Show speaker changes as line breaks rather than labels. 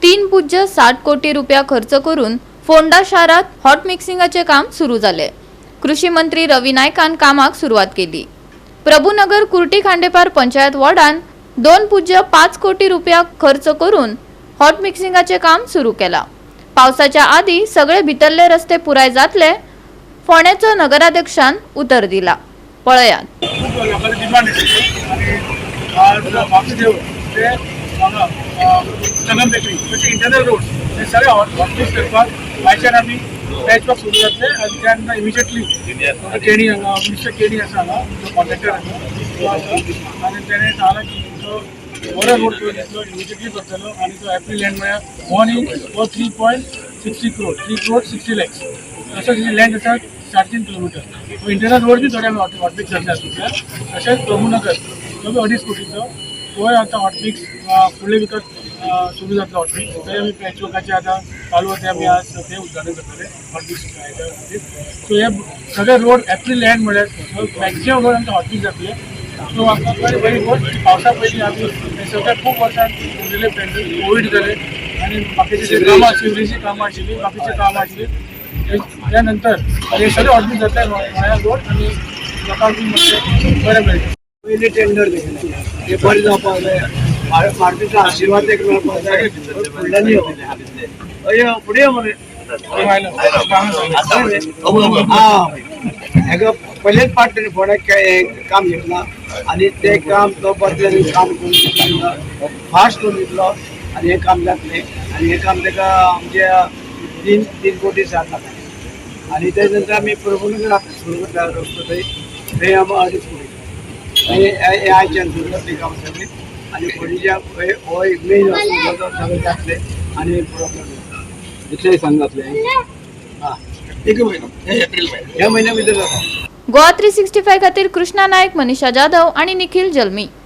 3.60 कोटी रुपया खर्च करून फोंडा शारात हॉट मिक्सिंगाचे काम सुरू जाले. कृषी मंत्री रवी नायकान कामाक सुरवात केली. प्रभुनगर कुर्टी खांडेपार पंचायत वॉर्डान 2.05 कोटी रुपया खर्च करून हॉट मिक्सिंगाचे काम सुरू केला. पावसाच्या आदी सगळे भितरले रस्ते पुराय जातले, फोंडेचो नगराध्यक्षान उतर दिला. पळयात.
खूप लोकांची डिमांड आशिल्ली आनी आज वासुदेव ते हांगा संगम बेकरी तशें इंटरनल रोड हे सगळे हॉटमिक्स करपाक आयच्यान आमी पॅच वर्क सुरू जातले. आनी त्यानंतर इमिजिएटली केणी हांगा, मिस्टर केणी आसा हांगा, तो कॉन्ट्रॅक्टर आसा, तो आसा आनी तेणें सांगलां की तो बरो रोड करून दितलो, इमिजिएटली करतलो. आनी तो एप्रील एंड म्हळ्यार वन हो 3.60 crore, 3 crore 60 lakhs. तसोच लेंथ आसा 3.5 किलोमिटर. इंटरनल रोड बी थोडे हॉटमिक्स जातले हातूंतल्यान. तशेंच प्रभुनगर, तो बी 2.5 कोटीचो, तोय आतां हॉटमिक्स फुडले विकात सुरू जातलो हॉटमिक्स. थंय आमी पॅच वर्काचे आतां चालू आसा, आमी आज ते उद्घाटन करतले हॉटमिक्स खातीर. सो हे सगळे रोड एप्रील एंड म्हळ्यार मॅक्झिमम रोड आमचे हॉटमिक्स जातले. सो आमकां बरी बरी गोश्ट, पावसा पयलीं आमी हे सगळे खूब वर्सां उरलेले पेंडींग, कोवीड जाले आनी बाकीची जी कामां, सिवरेजी कामां आशिल्ली, बाकीची कामां आशिल्ली, त्या नंतर हे सगळे हॉटमिक्स जातले म्हळ्यार रोड आनी लोकांक बी मातशें बरें मेळटलें.
पयलीं टेंडर घेतलें, ते बरें जावपाक जाय. मारुतीचो आशिर्वाद एक मेळपाक जाय. फुडल्यान यो, हय, फुडें यो मरे. हा, हेका पयलेच पाट तेणी फोंड्याक काम घेतलां आनी तें काम तो बदल्यान काम करून घेतला, फास्ट करून दितलो आनी हें काम जातलें. आनी हें काम ताका आमचे 3 3 कोटी 60 लाखांनी. आनी तेजे नंतर आमी प्रभुनगर आतां सुरू करता रस्तो, थंय थंय आमी 2.5 कोटी. आनी हे आयच्यान सुरू जातली काम सगळें. आनी फोंडेच्या हो एक मेन रस्तो, सगळें जातलें आनी प्रॉब्लम
इतलें दिसान जातलें?
हा, एक म्हयनो, ह्या म्हयन्या भितर जाता.
गोवा 365 खातीर कृष्णा नायक, मनीषा जाधव आणि निखिल जल्मी.